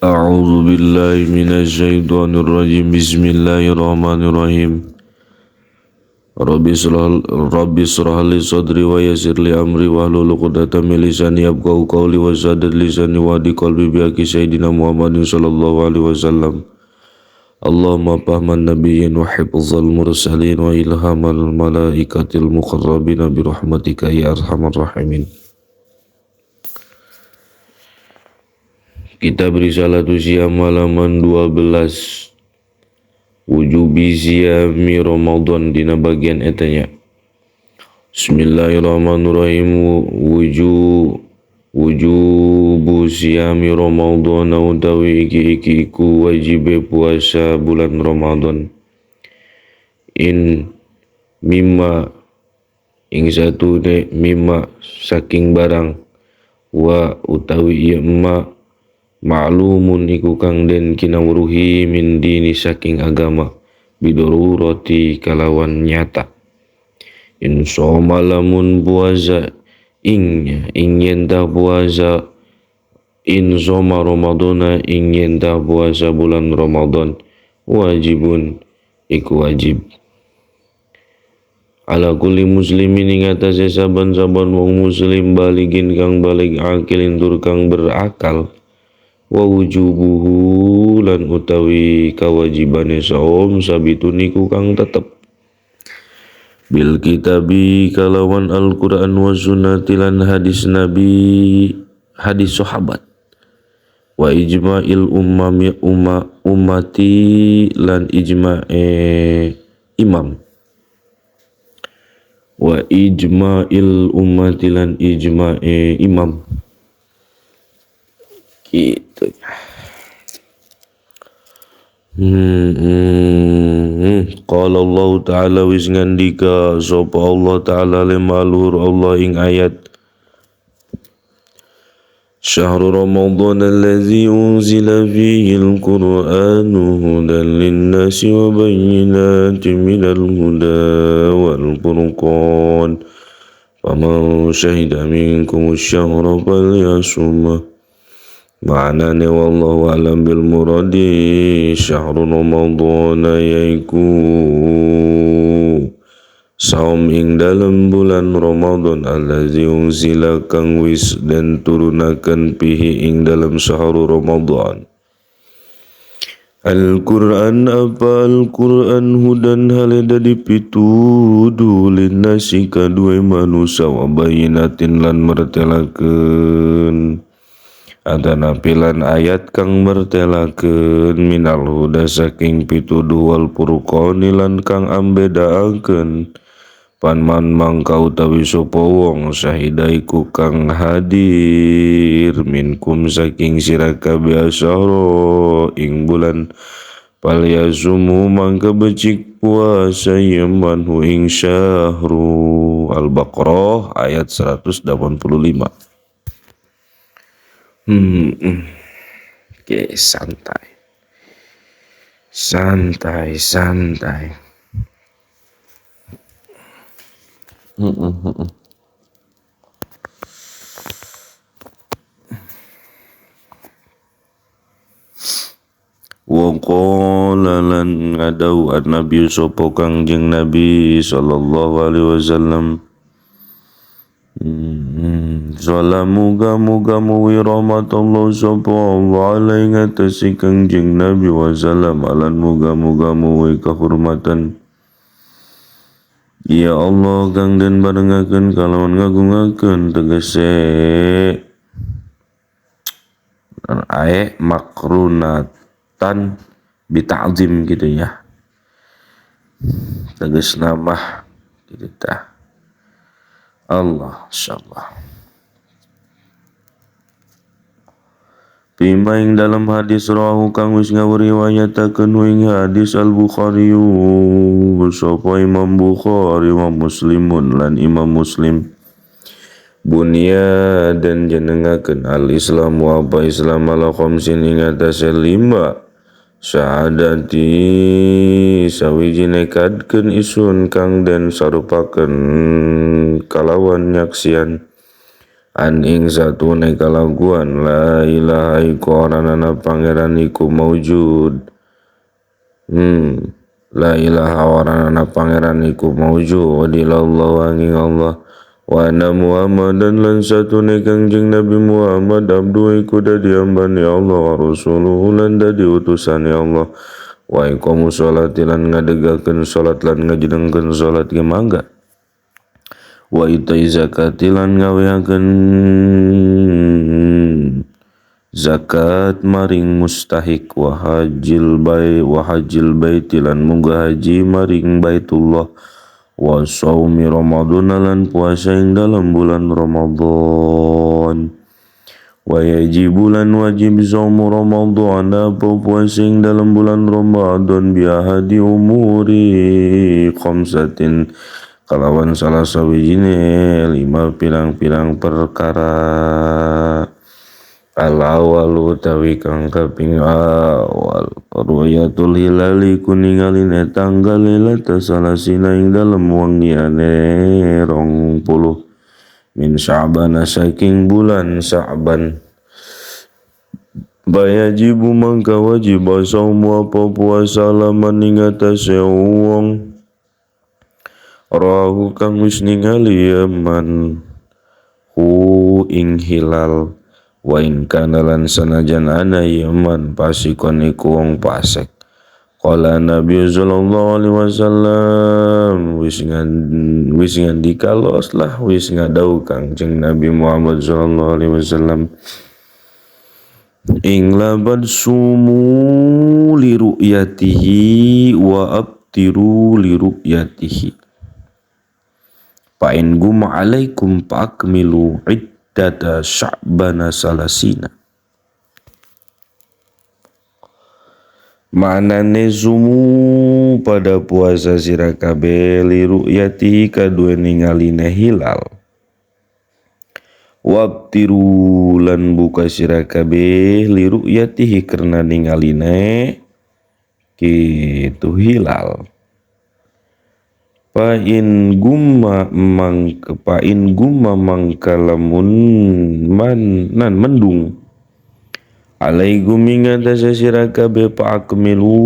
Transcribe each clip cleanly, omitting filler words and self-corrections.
A'udzu billahi minasyaitonir rajim. Bismillahirrahmanirrahim. Rabbi israh li sadri wa yassir li amri wahlul 'uqdatam min lisani yafqahu qawli wa saddid lisani wa hdi qalbi bi haqqi sayyidina Muhammadin sallallahu alaihi wasallam. Allahumma fahman nabiyyin wa hifdzal mursalin wa ilhamal malaikatil muqarrabin bi rahmatika ya arhamar rahimin. Kitab Risalah Siyam halaman 12. Wujubi siyami Ramadan dina bagian etanya. Bismillahirrahmanirrahim. Wujubu siyami Ramadan utawi iki iku wajibe puasa bulan Ramadan. In mimma ing satune mimma saking barang wa utawi ieu ma ma'lumun iku kang den kinawruhi min dini saking agama bidururati kalawan nyata. In soma lamun puasa ing yen ta puasa in soma Ramadana ing yen ta puasa bulan Ramadan wajibun iku wajib ala kulli muslimin ing atase saben-saben wong muslim baligin kang balig akilin tur kang berakal wa wujubuhu lan utawi kawajibane saum sabitun iku kang tetep bil kitabi kalawan Al-Qur'an wa sunnati lan hadis nabi hadis sahabat wa ijma'il umami ummati lan ijma'e imam wa ijma'il ummati lan ijma'e imam gitu. Qala Allah Ta'ala wis ngandika sapa Allah Ta'ala lemaluhur Allah ing ayat Syahrul Ramadan allazi unzila fihi al-Qur'anu hudan lin-nasi wa bayyinatin minal huda wal furqan faman syahida minkum asy-syahra falyasumhu. Ma'nane wallahu a'lam bil muradi syahrul Ramadan yaiku saum ing dalem bulan Ramadan allazi unzila kang wis den turunaken pihi ing dalem syahrul Ramadan. Al-Qur'an apa Al-Qur'an hudan hale dadi pituduh linnasi kaduwe manusa wa bayinatin lan mertelakeun atanapilan ayat kang mertelakeun minal huda saking pituduh wal furqani lan kang ambedaakeun panman mangka utawi sapa wong syahida iku kang hadir minkum saking sira kabeh asyara ing bulan palyasumu mangka becik puasa yeman hu ing syahru. Al-Baqarah ayat 185. Oke, santai. Santai, santai. Wa qala lan ngadau an-nabi sapa Kangjeng Nabi sallallahu alaihi wasallam. Salamu muga muwi rahmatullah sapa Allah alaihi ngatasi Kangjeng Nabi wa salam alan muga-muga muwi kehormatan. Ya Allah kang den barengaken kalawan ngagungaken tegese ae makrunatan bita'zim gitu ya. Teges nama gitu tah. Allah insyaallah. Bima ing dalam hadis rawahu kang wis ngawriwayataken ing hadis Al-Bukhari sapa Imam Bukhari wa Muslimun lan Imam Muslim. Bunya dan jenengaken al-Islamu apa Islam ala khamsin ing atase 5 syahadati sawiji nekadkeun isun kang den sarupaken kalawan nyaksian An ing satune kalakuan la ilaha iku ora ana pangeran iku maujud. La ilaha ora ana pangeran iku maujud illallah angin Allah wa anna Muhammadan lan satune Kangjeng Nabi Muhammad abdu iku dadi hambane Allah wa rasuluhu lan dadi utusane Allah wa iqamu sholati lan ngadegakeun salat lan ngajenengkeun salat ge mangga wa itai zakati lan ngawehakeun zakat maring mustahik wa hajil baiti lan munggah haji maring Baitullah wa shaumi Ramadan lan puasa ing dalam bulan Ramadan wa yajibu lan wajib shaumu Ramadan apa puasa ing dalam bulan Ramadan bi ahadi umuri khamsatin kalawan salah sawijine lima pirang-pirang perkara. Al awal utawi kang kaping awal ru'yatul hilali kuningaline tanggal lelata salasina ing dalem wengiane 20 min Sya'ban saking bulan Sya'ban. Bayajibu mangka wajib saumu apa puasa laman ing atase wong rahu kang wis ningali man hu ing hilal wa in kana lan sanajan ana yaman pasikon iku wong fasik. Qala Nabi sallallahu alaihi wasallam wis ngandika los lah wis ngadau Kangjeng Nabi Muhammad sallallahu alaihi wasallam ing labad sumu li ru'yatihi wa abtiru li ru'yatihi fa in guma alaikum fa'akmilu iddata sya'bana salasina. Maknane sumu pada puasa sira kabeh li ru'yatihi kadue ningaline hilal wabtiru lan buka sira kabeh li ru'yatihi karena ningaline kitu hilal. Pain gumma mangkalamun man nan mendung alaikum ing atase sira kabeh fa'akmilu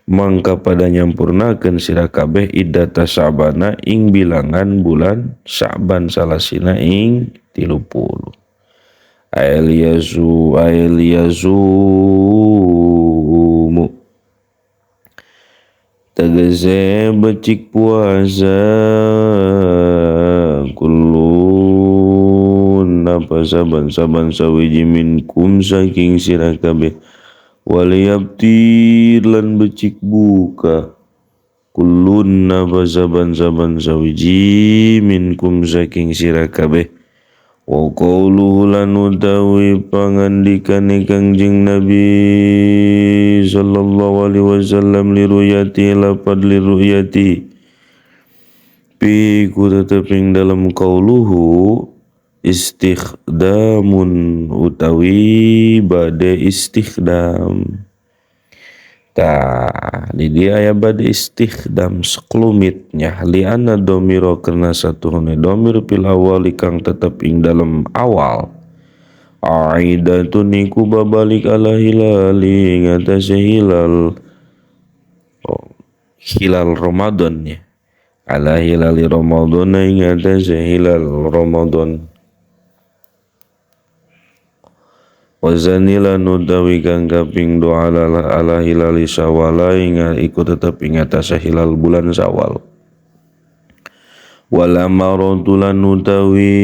mangka pada nyampurnakeun sira kabeh iddata Sya'bana ing bilangan bulan Sya'ban salasina ing 30. Ailiyazu tegese becik puasa kulun napa saban-saban sawiji minkum saking sira kabeh waliyabtir lan becik buka kulun napa saban-saban sawiji minkum saking sira kabeh wa qauluhu lan utawi pangandikane Kangjeng Nabi sallallahu alaihi wasallam li ru'yati lapad li ru'yati pi ku tetep ing dalem qauluhu istikhdamun utawi bade istikhdam. Tah di dia aya bade istikhdam seklumitnya liana domiro karena satuhune domir fil awali kang tetep ing dalem awal aidatun iku babalik ala hilali ing atase hilal hilal Ramadan ya ala hilali Ramadan ing atase hilal Ramadan. Wazanila utawi kang kaping doa ala hilali Syawal ing iku tetep ing atase hilal bulan Syawal. Wala maratulan utawi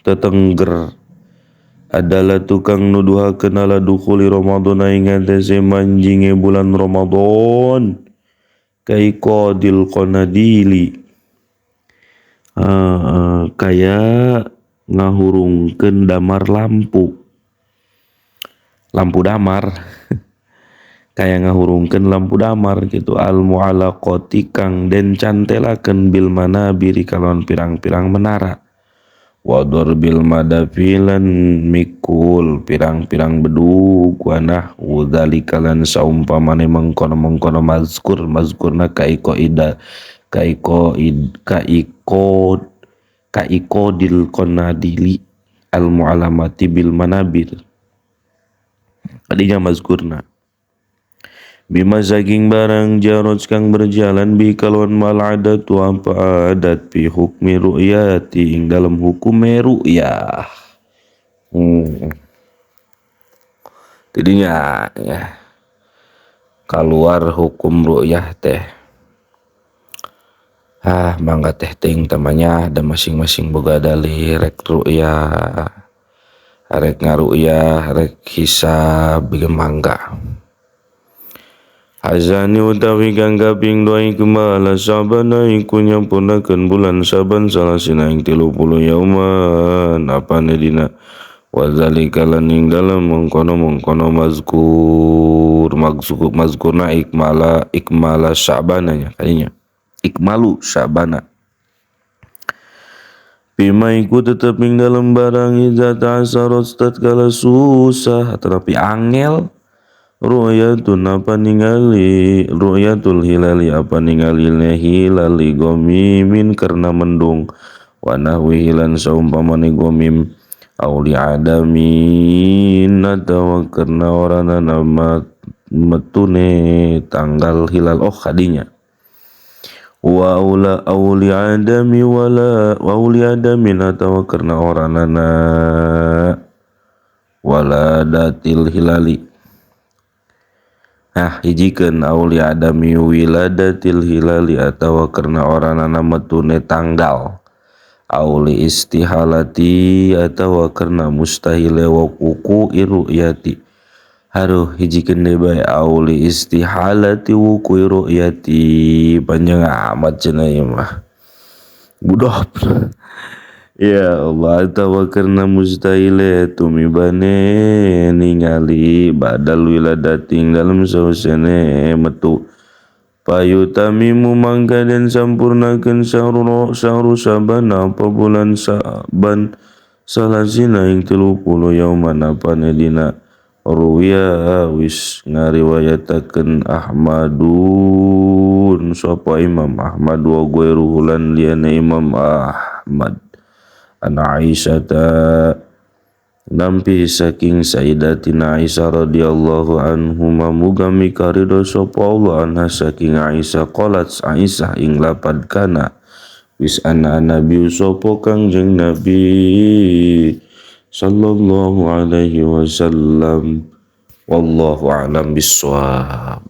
tetengger adalah tukang nuduhakeun ala dukhuli Ramadan ing atase manjinge bulan Ramadan kaikodil qanadili kaya ngahurungkeun damar lampu damar kaya ngahurungkeun lampu damar gitu al mu'alaqati kang den cantelakeun bil manabiri kalawan pirang-pirang menara wa darbil madafilan mikul pirang-pirang bedug wa nahwu dzalika lan saumpamane mengkono-mengkono mazkur mazkurna kaiko ida kaiko id kaiko Kaikodil qanadili al mu'alamati bil manabir. Tadinya mazkurna bima saking barang jarot kang berjalan bi kalwan mal adat wa apa adat bi hukmi ru'yati ing dalam hukum ru'yah. Jadinya ya keluar hukum ru'yah teh. Ah mangga teh ting temanya ada masing-masing boga dalih rek ru'yah, rek ngaru'yah, rek hisab mangga. Hazani utawi kang kaping dua ikmala Sya'bana iku nyampurnakeun bulan Syaban salasina ing 30 yauman apane dina wa zalika lan ing dalem mengkono-mengkono mazkur mazkurna ikmala Sya'bana nya kadinya ikmalu Sya'bana bima iku tetep ing dalem barang iza ta'asarat tatkala susah tetapi angel ru'yatun apa ningali ru'yatul hilali apa ningali hilali gomimin karena mendung wa nahwihi lan saumpamane gomim aw li adamin atawa karena orana nama metune tanggal hilal oh kadinya wa aula aw li adami wala wa li adamin atawa karena orana wala datil hilali. Nah hijikeun auli adami wiladatil hilali atawa karena oranana metune tanggal auli istihalati atawa karena mustahile wuku ru'yati. Haruh hijikeun deui bae auli istihalati wuku ru'yati panjang amat cenah ieu mah budoh. Ya Allah atawa karena mustahile tumibane ningali badal wiladating dalam sausene metu payutamimu mangka den sampurnakeun sahru Syaban apa bulan Syaban salasina ing 30 yauman apane dina ruya wis ngariwayatakeun Ahmadun sapa Imam Ahmad wa ghairuhu lan liyane Imam Ahmad an Aisyah nampi saking Sayyidatina Aisyah radhiyallahu anhuma muga mikaridho sapa Allah anha saking Aisyah qalat Aisyah ing lapad kana wis ana nabi sapa Kangjeng Nabi sallallahu alaihi wasallam wallahu a'lam bissawab.